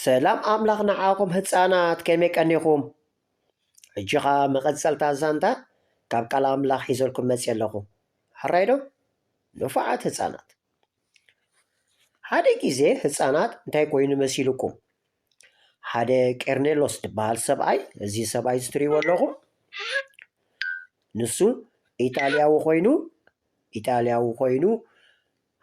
ሰላም ኣምላኽ ንዓኹም ህፃናት፣ ከመይ ቀኒኹም? ሕጂ ኸኣ መቐጸልታ ዛንታ ካብ ቃል ኣምላኽ ሒዘልኩም መጺእ ኣለኹ። ሕራይ ዶ? ንፉዓት ህፃናት። ሓደ ግዜ ህፃናት እንታይ ኮይኑ መሲልኩም? ሓደ ቄርኔሎስ ዝበሃል ሰብኣይ፣ እዚ ሰብኣይ እዚ ትርእይዎ ኣለኹም፣ ንሱ ኢጣልያዊ ኮይኑ፣ ኢጣልያዊ ኮይኑ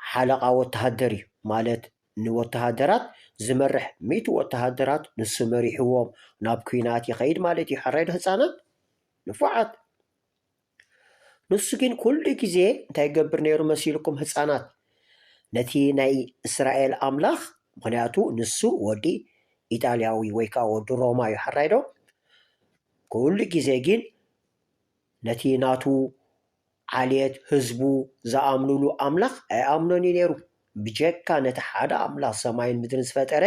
ሓለቓ ወተሃደር እዩ። ማለት ንወተሃደራት ዝመርሕ፣ ሚእቲ ወተሃደራት ንሱ መሪሕዎም ናብ ኲናት ይኸይድ ማለት እዩ። ሕራይ ዶ ህፃናት? ንፉዓት። ንሱ ግን ኩሉ ግዜ እንታይ ይገብር ነይሩ መሲልኩም ህፃናት? ነቲ ናይ እስራኤል ኣምላኽ፣ ምኽንያቱ ንሱ ወዲ ኢጣልያዊ ወይ ከዓ ወዲ ሮማ እዩ። ሕራይ ዶ? ኩሉ ግዜ ግን ነቲ ናቱ ዓሌት፣ ህዝቡ ዝኣምኑሉ ኣምላኽ ኣይኣምኖን እዩ ነይሩ። ብጀካ ነቲ ሓደ ኣምላኽ ሰማይን ምድርን ዝፈጠረ፣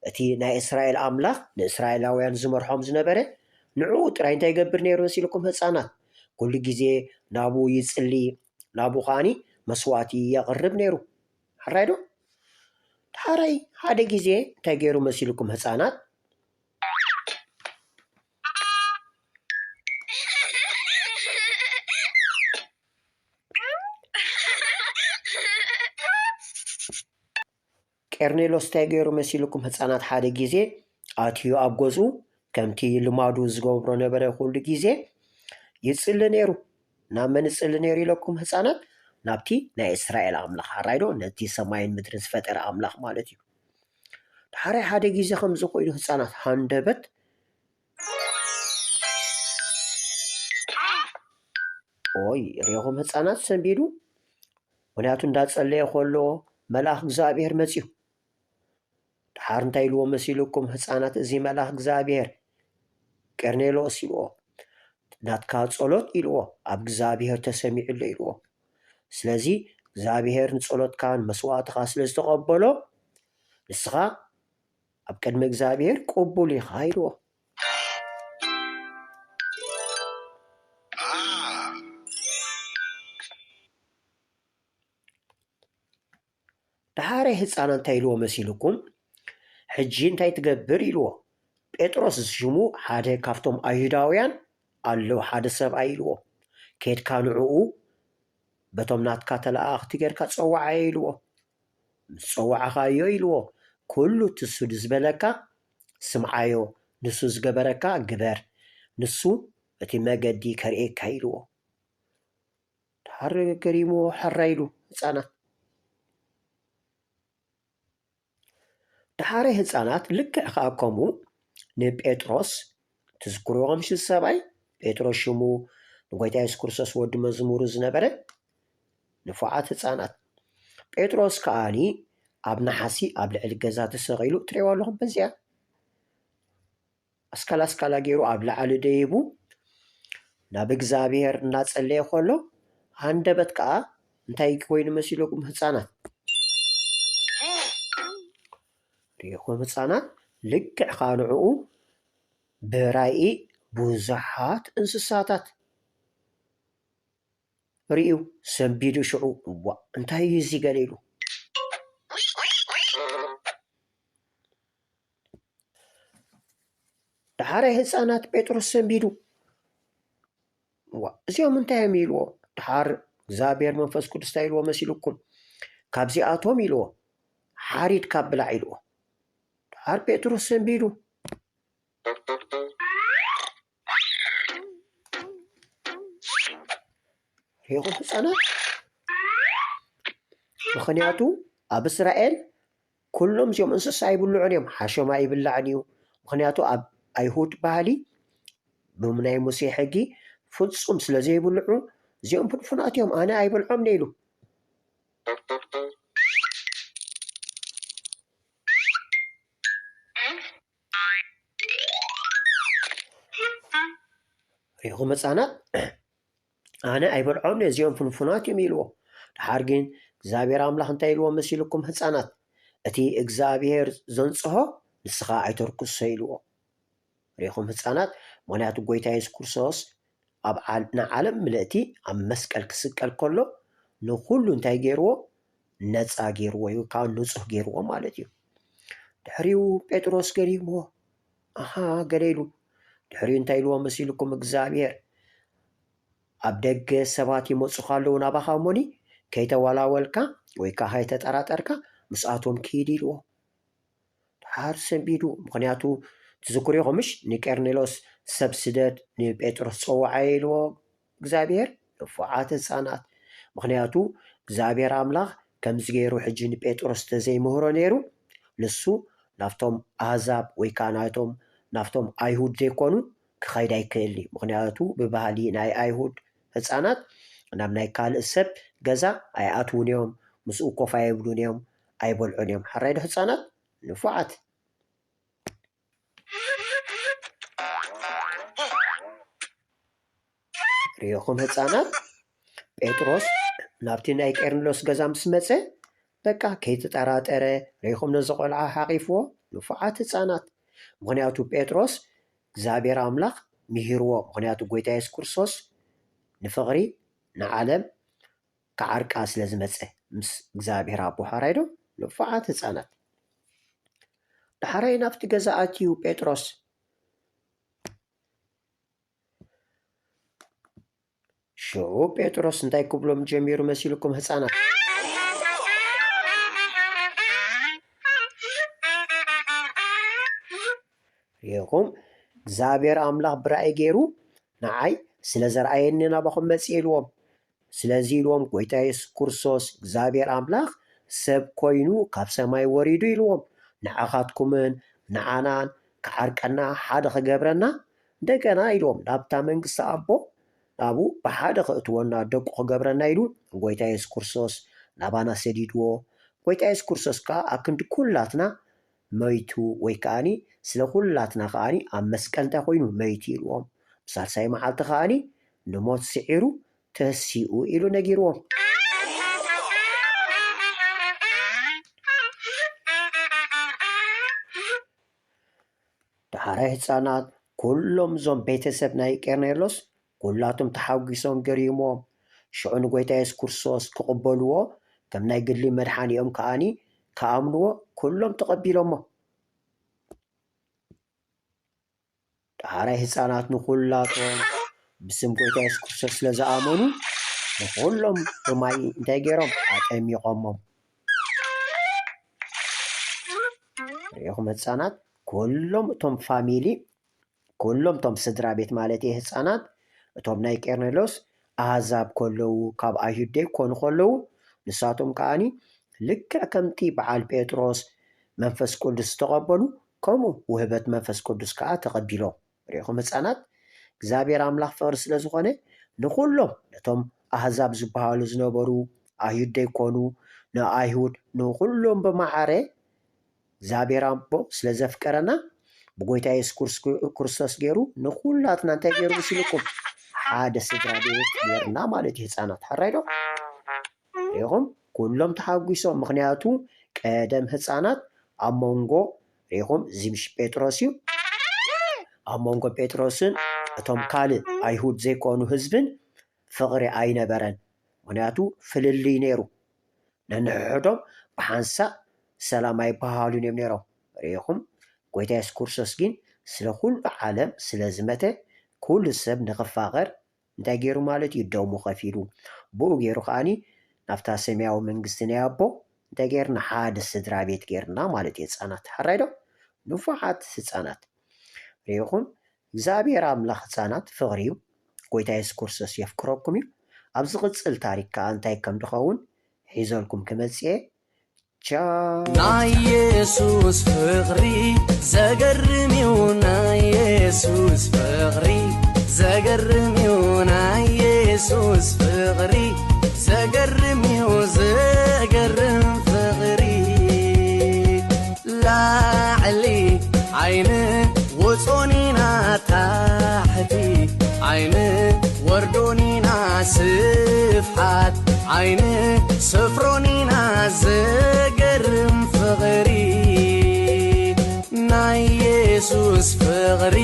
እቲ ናይ እስራኤል ኣምላኽ ንእስራኤላውያን ዝመርሖም ዝነበረ፣ ንዕኡ ጥራይ እንታይ ይገብር ነይሩ መሲልኩም ህፃናት? ኩሉ ግዜ ናብኡ ይጽሊ፣ ናብኡ ከኣኒ መስዋእቲ የቕርብ ነይሩ። ሕራይ ዶ? ድሓረይ ሓደ ግዜ እንታይ ገይሩ መሲልኩም ህፃናት? ቄርኔሎስ እንታይ ገይሩ መሲልኩም ህፃናት? ሓደ ግዜ ኣትዩ ኣብ ገዝኡ ከምቲ ልማዱ ዝገብሮ ነበረ። ኩሉ ግዜ ይፅሊ ነይሩ። ናብ መን ይፅሊ ነይሩ ኢለኩም ህፃናት? ናብቲ ናይ እስራኤል ኣምላኽ፣ ሕራይ ዶ? ነቲ ሰማይን ምድርን ዝፈጠረ ኣምላኽ ማለት እዩ። ድሓረይ ሓደ ግዜ ከምዚ ኮይኑ ህፃናት ሃንደበት ኦይ፣ ሪኢኹም ህፃናት ሰንቢዱ። ምኽንያቱ እንዳጸለየ ከሎ መልኣኽ እግዚኣብሔር መጺኡ። ድሓር እንታይ ኢልዎ መሲልኩም ህፃናት? እዚ መልኣኽ እግዚኣብሔር፣ "ቄርኔሎስ" ኢልዎ፣ "ናትካ ጸሎት" ኢልዎ፣ "ኣብ እግዚኣብሔር ተሰሚዑ ኣሎ" ኢልዎ። ስለዚ እግዚኣብሔር ንጸሎትካን መስዋእትኻ ስለ ዝተቐበሎ፣ ንስኻ ኣብ ቅድሚ እግዚኣብሔር ቅቡል ኢኻ ኢልዎ። ድሓረይ ህፃናት እንታይ ኢልዎ መሲልኩም? "ሕጂ እንታይ ትገብር?" ኢልዎ። ጴጥሮስ ዝሽሙ ሓደ ካብቶም ኣይሁዳውያን ኣለዉ፣ ሓደ ሰብኣይ ኢልዎ፣ "ኬድካ ንዕኡ በቶም ናትካ ተለኣኣኽቲ ጌርካ ጸውዓዮ" ኢልዎ። "ምስ ጸዋዕኻዮ" ኢልዎ፣ "ኩሉ እቲ እሱ ዝበለካ ስምዓዮ፣ ንሱ ዝገበረካ ግበር፣ ንሱ እቲ መገዲ ከርእየካ" ኢልዎ። ድሓር ገሪምዎ ሕራይ ኢሉ ህፃናት። ድሓረይ ህፃናት ልክዕ ከኣ ከምኡ ንጴጥሮስ፣ ትዝክርዎ ከምሽ ሰብኣይ ጴጥሮስ ሽሙ ንጎይታ የሱስ ክርስቶስ ወዲ መዝሙሩ ዝነበረ፣ ንፉዓት ህፃናት። ጴጥሮስ ከኣኒ ኣብ ነሓሲ ኣብ ልዕሊ ገዛ ተሰቒሉ ትርእይዎ ኣለኹም። በዚኣ ኣስካላ ኣስካላ ገይሩ ኣብ ላዕሊ ደይቡ ናብ እግዚኣብሔር እናጸለየ ከሎ፣ ሃንደበት ከኣ እንታይ ኮይኑ መሲለኩም ህፃናት? ሪኢኹም ህፃናት? ልክዕ ከኣ ንዕኡ ብራኢ ብዙሓት እንስሳታት ርእዩ ሰንቢዱ። ሽዑ፣ "እዋእ፣ እንታይ እዩ እዚ?" ገለ ኢሉ። ድሓር ህፃናት ጴጥሮስ ሰንቢዱ፣ "እዋ፣ እዚኦም እንታይ እዮም?" ኢልዎ። ድሓር እግዚኣብሔር መንፈስ ቅዱስ እንታይ ኢልዎ መሲልኩም? "ካብዚኣቶም" ኢልዎ፣ "ሓሪድካ ብላዕ" ኢልዎ። ድሓር ጴጥሮስ ሰንቢዱ። ሪኢኹም ህፃናት? ምኽንያቱ ኣብ እስራኤል ኩሎም እዚኦም እንስሳ ኣይብልዑን እዮም። ሓሸማ ኣይብላዕን እዩ። ምኽንያቱ ኣብ ኣይሁድ ባህሊ፣ ብናይ ሙሴ ሕጊ፣ ፍጹም ስለ ዘይብልዑ፣ "እዚኦም ፍንፉናት እዮም፣ ኣነ ኣይበልዖምን" ኢሉ። ሪኢኹም ህፃናት? "ኣነ ኣይበልዖምን፣ እዚኦም ፍንፉናት እዮም" ኢልዎ። ድሓር ግን እግዚኣብሔር ኣምላኽ እንታይ ኢልዎ መሲልኩም ህፃናት? "እቲ እግዚኣብሔር ዘንጽሆ ንስኻ ኣይተርክሶ" ኢልዎ። ሪኢኹም ህፃናት? ምኽንያቱ ጎይታ የሱስ ክርስቶስ ኣብ ዓል-፣ ንዓለም ምልእቲ ኣብ መስቀል ክስቀል ከሎ ንኹሉ እንታይ ገይርዎ? ነፃ ገይርዎ እዩ፣ ካብ ንጹህ ገይርዎ ማለት እዩ። ድሕሪኡ ጴጥሮስ ገሪምዎ፣ ኣሃ፣ ገለ ኢሉ። ድሕሪኡ እንታይ ኢልዎ መሲልኩም? እግዚኣብሔር፣ ኣብ ደገ ሰባት ይመጹኻ ኣለዉ ናባኻ እሞኒ፣ ከይተወላወልካ ወይ ከኣ ከይተጠራጠርካ ምስኣቶም ኪድ ኢልዎ። ድሓር ሰንቢዱ። ምኽንያቱ ትዝክሩ ኢኹም ምሽ? ንቄርኔሎስ ሰብ ስደድ ንጴጥሮስ ጸውዓዮ ኢልዎ እግዚኣብሔር። ንፉዓት ህጻናት። ምኽንያቱ እግዚኣብሔር ኣምላኽ ከምዚ ገይሩ ሕጂ ንጴጥሮስ ተዘይምህሮ ነይሩ፣ ንሱ ናብቶም ኣህዛብ ወይ ከኣ ናቶም ናብቶም ኣይሁድ ዘይኮኑ ክኸይድ ኣይክእልኒ። ምኽንያቱ ብባህሊ ናይ ኣይሁድ ህጻናት ናብ ናይ ካልእ ሰብ ገዛ ኣይኣትዉን እዮም፣ ምስኡ ኮፍ ኣይብሉን እዮም፣ ኣይበልዑን እዮም። ሕራይ ዶ ህጻናት? ንፉዓት። ርኢኹም ህጻናት፣ ጴጥሮስ ናብቲ ናይ ቄርኔሎስ ገዛ ምስ መጸ፣ በቃ ከይተጠራጠረ፣ ርኢኹም ነዚ ቆልዓ ሓቒፍዎ። ንፉዓት ህጻናት። ምኽንያቱ ጴጥሮስ እግዚኣብሔር ኣምላኽ ምሂርዎ። ምኽንያቱ ጎይታ የሱስ ክርስቶስ ንፍቕሪ ንዓለም ክዓርቃ ስለ ዝመጸ ምስ እግዚኣብሔር ኣቦ። ሓራይ ዶ? ንፉዓት ህጻናት። ዳሕራይ ናብቲ ገዛ ኣትዩ ጴጥሮስ። ሽዑ ጴጥሮስ እንታይ ክብሎም ጀሚሩ መሲልኩም ህጻናት? ርኢኹም፣ እግዚኣብሔር ኣምላኽ ብራእይ ገይሩ ንዓይ ስለ ዘርኣየኒ ናባኹም መጽእ ኢልዎም። ስለዚ ኢልዎም፣ ጎይታ የሱስ ክርስቶስ እግዚኣብሔር ኣምላኽ ሰብ ኮይኑ ካብ ሰማይ ወሪዱ ኢልዎም። ንዓኻትኩምን ንዓናን ክዓርቀና፣ ሓደ ክገብረና፣ እንደገና ኢልዎም ናብታ መንግስቲ ኣቦ ናብኡ ብሓደ ከእትወና ደቁ ክገብረና ኢሉ ጎይታ የሱስ ክርስቶስ ናባና ሰዲድዎ። ጎይታ የሱስ ክርስቶስ ከኣ ኣብ ክንዲ ኩላትና መይቱ ወይ ከኣኒ ስለ ኩላትና ከኣኒ ኣብ መስቀል እንታይ ኮይኑ መይቱ ኢልዎም። ብሳልሳይ መዓልቲ ከኣኒ ንሞት ስዒሩ ተሲኡ ኢሉ ነጊርዎም። ዳሕራይ ህጻናት ኩሎም እዞም ቤተሰብ ናይ ቄርኔሎስ ኩላቶም ተሓጒሶም ገሪሞም ሽዑ ንጎይታ የሱስ ክርስቶስ ክቕበልዎ ከም ናይ ግሊ መድሓኒኦም ከኣኒ ክኣምንዎ ኩሎም ተቐቢሎሞ። ዳሕራይ ህጻናት ንኹላቶም ብስም ጎይታ የሱስ ክርስቶስ ስለ ዝኣመኑ ንኹሎም ብማይ እንታይ ገይሮም? ኣጠሚቖሞም። ርኢኹም ህጻናት፣ ኩሎም እቶም ፋሚሊ፣ ኩሎም እቶም ስድራ ቤት ማለት እየ ህጻናት፣ እቶም ናይ ቄርኔሎስ ኣህዛብ ከለዉ፣ ካብ ኣይሁድ ደይኮኑ ከለዉ፣ ንሳቶም ከኣኒ ልክዕ ከምቲ በዓል ጴጥሮስ መንፈስ ቅዱስ ዝተቐበሉ፣ ከምኡ ውህበት መንፈስ ቅዱስ ከኣ ተቐቢሎም። ርኢኹም ህጻናት፣ እግዚኣብሔር ኣምላኽ ፍቕሪ ስለ ዝኾነ ንኹሎም ነቶም ኣህዛብ ዝበሃሉ ዝነበሩ ኣይሁድ ደይኮኑ ንኣይሁድ ንኹሎም ብማዕረ እግዚኣብሔር ኣቦ ስለ ዘፍቀረና ብጎይታ የሱስ ክርስ- ክርስቶስ ገይሩ ንኹላትና እንታይ ገይሩ መሲልኩም? ሓደ ስድራ ቤት ገይርና ማለት እዩ ህጻናት። ሕራይ ዶ? ርኢኹም? ኩሎም ተሓጒሶም። ምኽንያቱ ቀደም ህጻናት ኣብ መንጎ ርኢኹም እዚ ምሽ ጴጥሮስ እዩ ኣብ መንጎ ጴጥሮስን እቶም ካልእ ኣይሁድ ዘይኮኑ ህዝብን ፍቕሪ ኣይነበረን። ምኽንያቱ ፍልልይ ነይሩ። ነንሕሕዶም ብሓንሳእ ሰላም ኣይበሃሃሉን እዮም ነይሮም። ርኢኹም? ጎይታ የሱስ ክርስቶስ ግን ስለ ኩሉ ዓለም ስለ ዝመተ ኩሉ ሰብ ንኽፋቐር እንታይ ገይሩ ማለት እዩ? ደሙ ከፊሉ። ብኡ ገይሩ ከኣኒ ናብታ ሰማያዊ መንግስቲ ናይ ኣቦ እንታይ ገይርና? ሓደ ስድራ ቤት ገይርና ማለት እዩ። ህፃናት ሓራይ ዶ? ንፉዓት ህፃናት ርኢኹም? እግዚኣብሔር ኣምላኽ ህፃናት ፍቕሪ እዩ። ጎይታ የሱስ ክርስቶስ የፍቅረኩም እዩ። ኣብ ዝቕፅል ታሪክ ከዓ እንታይ ከም ድኸውን ሒዘልኩም ክመፅእ እየ። ቻው። ናይ የሱስ ፍቕሪ ዘገርም እዩ፣ ናይ የሱስ ፍቕሪ ዘገርም እዩ፣ ናይ የሱስ ፍቕሪ ዘገርም እዩ፣ ዘገርም ፍቕሪ። ላዕሊ ዓይኒ ወጾኒና ታሕቲ ዓይኒ ወርዶኒና ስፍሓት ዓይኒ ሰፍሮኒና ዘገርም ፍቕሪ ናይ የሱስ ፍቕሪ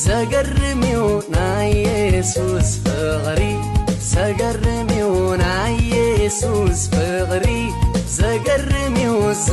ዘገርም እዩ ናይ የሱስ ፍቕሪ ዘገርም እዩ ናይ የሱስ ፍቕሪ ዘገርም እዩ ዘ